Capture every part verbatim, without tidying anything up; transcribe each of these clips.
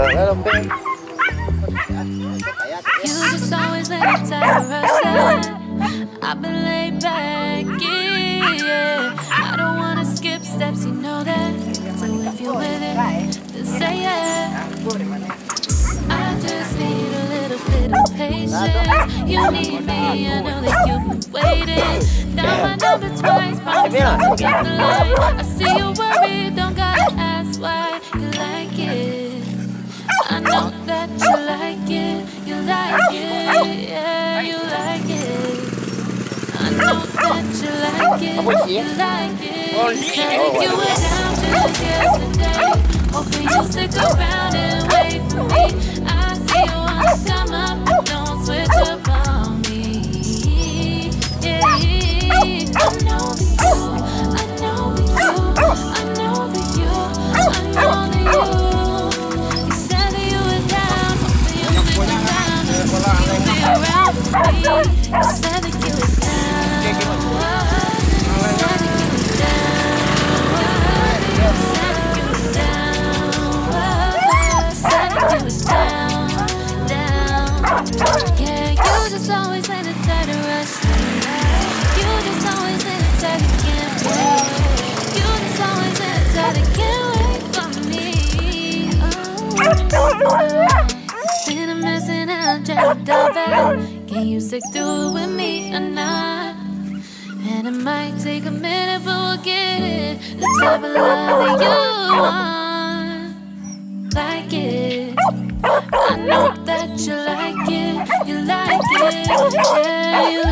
Kalau lembek. You just always let it tie the rush. I've been laid back, yeah. I don't wanna skip steps, you know that. So if you're with it, then say yeah. I just need a little bit of patience. You need me, I know that you've been waiting. Down my number twice, promise I'ma get the line. I see you worried, don't gotta ask why. You like it, I know that you like it. You like it, yeah, you like it. I know that you like it, you like it. Said that you were down just yesterday. Hoping you stick around and wait for me. I see you wanna come up, but don't switch up on me. Yeah, I know that you, I know that you, I know that you, I know that you. You said that you were down, hoping you stick around, hoping you'll be around for me. You said that you were down, you said that you were down, you said that you were down, you said that you were down, down. Yeah, you just always in a tight rush. You just always in a tight, can't wait. You just always in a tight, can't wait for me. Oh, it's been a missing out, trying to double. Can you stick through it with me or not? And it might take a minute, but we'll get it. The type of love that you want, like it. I know that you like it, you like it. Yeah, you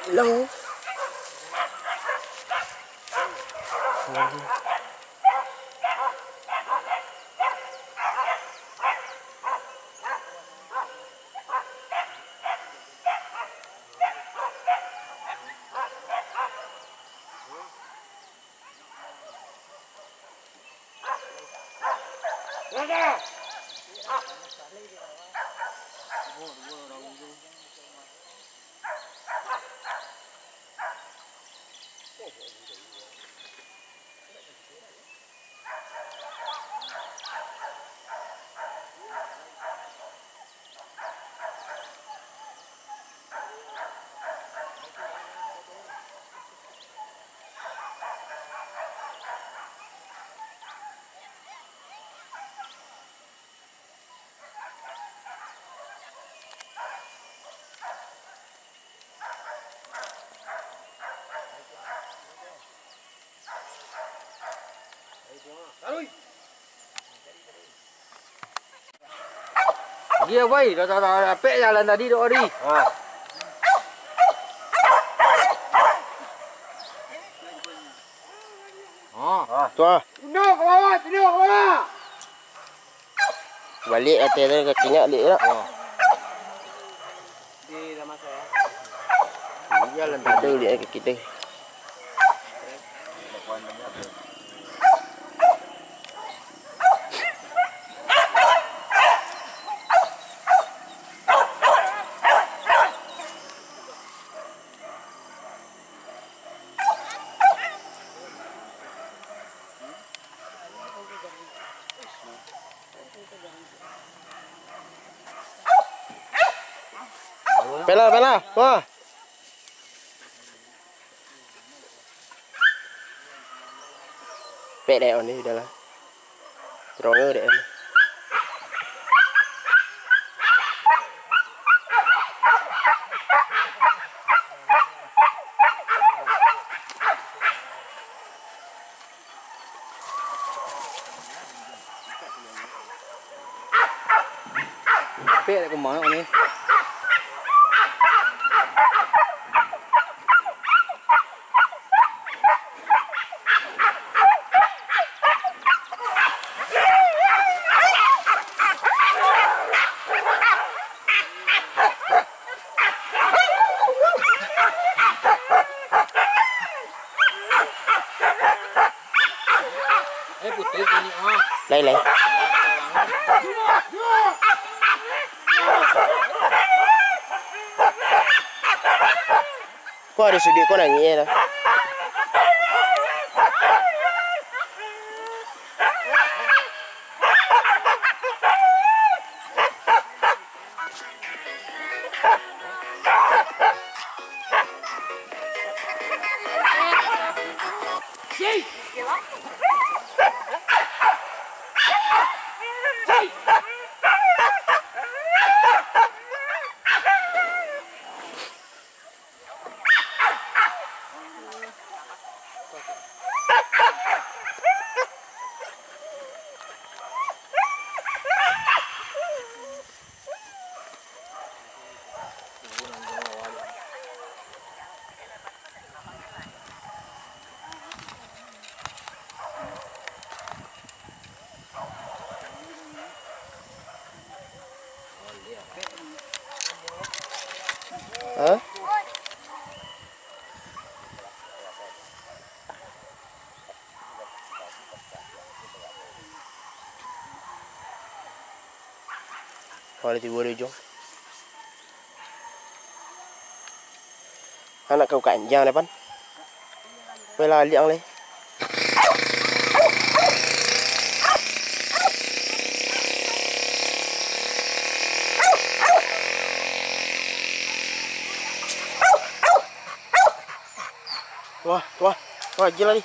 Ilang. Gi, boy, dah, dah, dah, dapek jalan tadi, dok, Ri. Ha. Ha. Tu ah. Tunduk ka bawah, tunduk ka bawah. Baliak kato tu, kaki nyo liak lah. Di dalam masa, ya. Iyalah, tadi liak kaki tu. Pela, pela, wah. Pek dek on ni, udahlah. Terongga dek on. Pek dek kumbang ni. Ai lai. Ko ado suduik ko nangih lah. Hah? Kalau tibo di ujung. Anak kau kanjang depan. Weh, laliak ang leh. Wah, wah, wah, gila ni.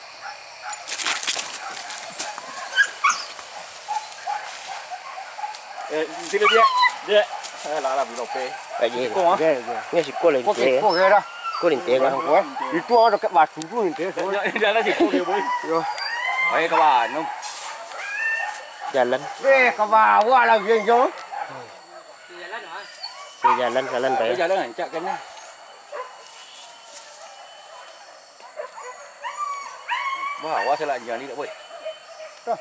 Eh, sini dia, dia. Eh, lah, lah, bilope. Lagi. Siko, ah. Oke, oke. Ni siko lagi. Kok siko, ya, dah? Kok linteh, kan? Itu ada kat batu tu, linteh. Ya, ya, ya, lah, siko dia, boy. Yo. Ayo, kawan, no. Jalan. Eh, ke bawah lagi, yo. Jalan, jalan, jalan, Pak, ya. Jalan, rancak kan, ya. Wah, awas lah, jangan lihat, boy. Tuh.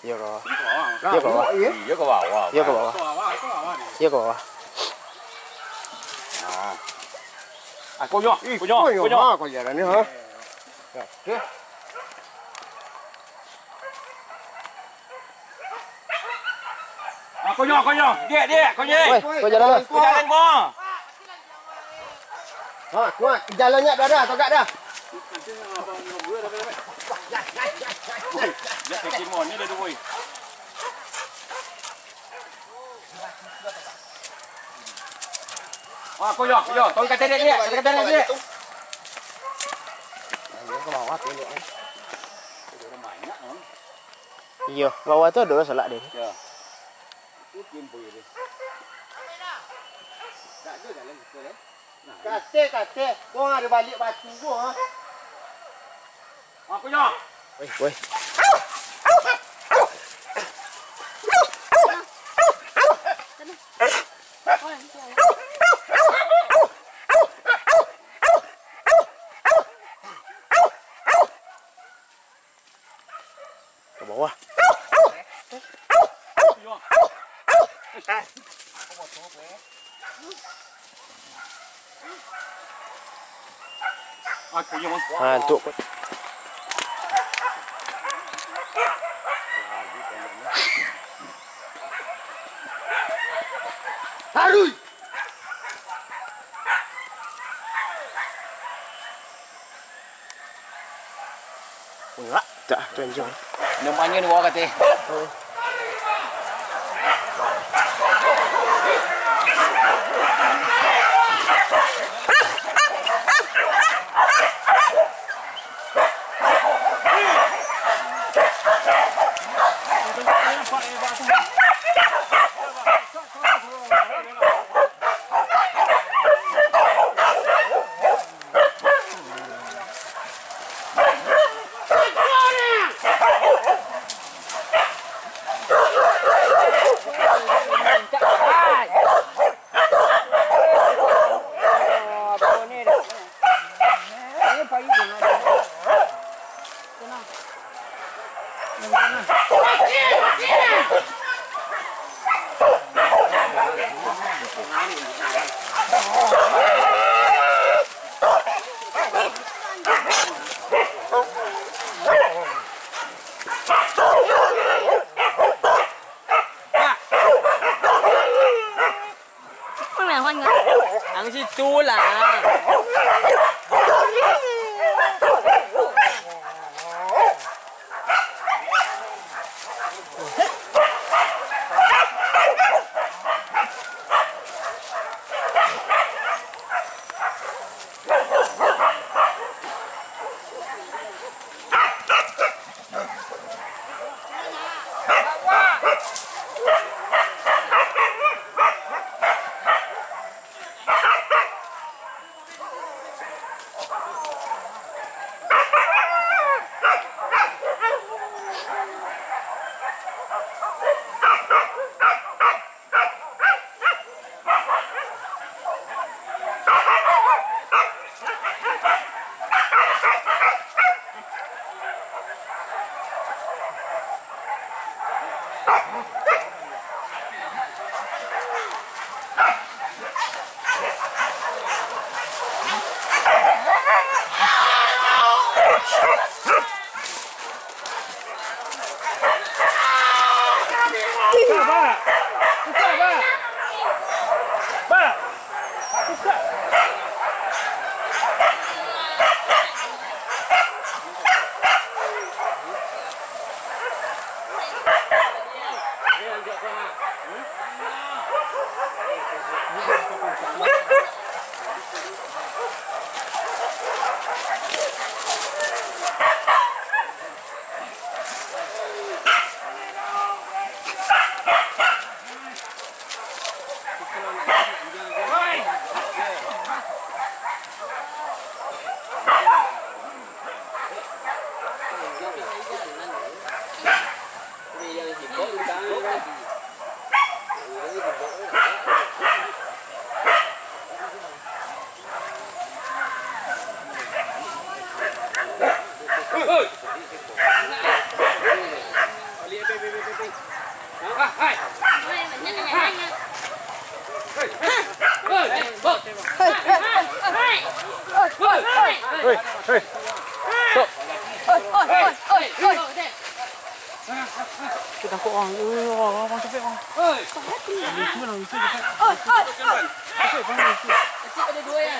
Iya, ke bawah. Iya, ke bawah. Iya, ke bawah. Iya, ke bawah. Iya, ke bawah. Nah. Ah, konyo, konyo, konyo. Ah, konyo dah ni, ha. Ya, oke. Ah, konyo, konyo. Diak, diak, konyo. Woi, kau jalan lah. Kau jalan, kau. Ha, kuat. Jalannya dah, dah, tagak dah. Dia kaki mon ni dah dua. Ah, konyo, konyo. Tolong kata dia, dia. Kata dia, dia. Ayo, ke bawah tu, dek. Iyo, bawah tu ado salak deh. Ya. Itu game boy deh. Tak ada jalan situ deh. Nah, kate, kate, kau ada balik batu tu, ha? Aku nyo. Weh, weh. Ke bawah. Ha, tu. Harui. Enggak. Tak, tu anjing. Namanya ni bawah kata. Ang situ lah. Buka, Pak! Buka, Pak! Pak! Buka! Hei, hei. Tok. Oi, oi, oi, oi, oi. Kita kok orang, oi, orang, orang capek, orang. Oi. Lucu lah, lucu, capek. Oi, oi, oi. Capek, orang lucu. Kecil pada dua ya.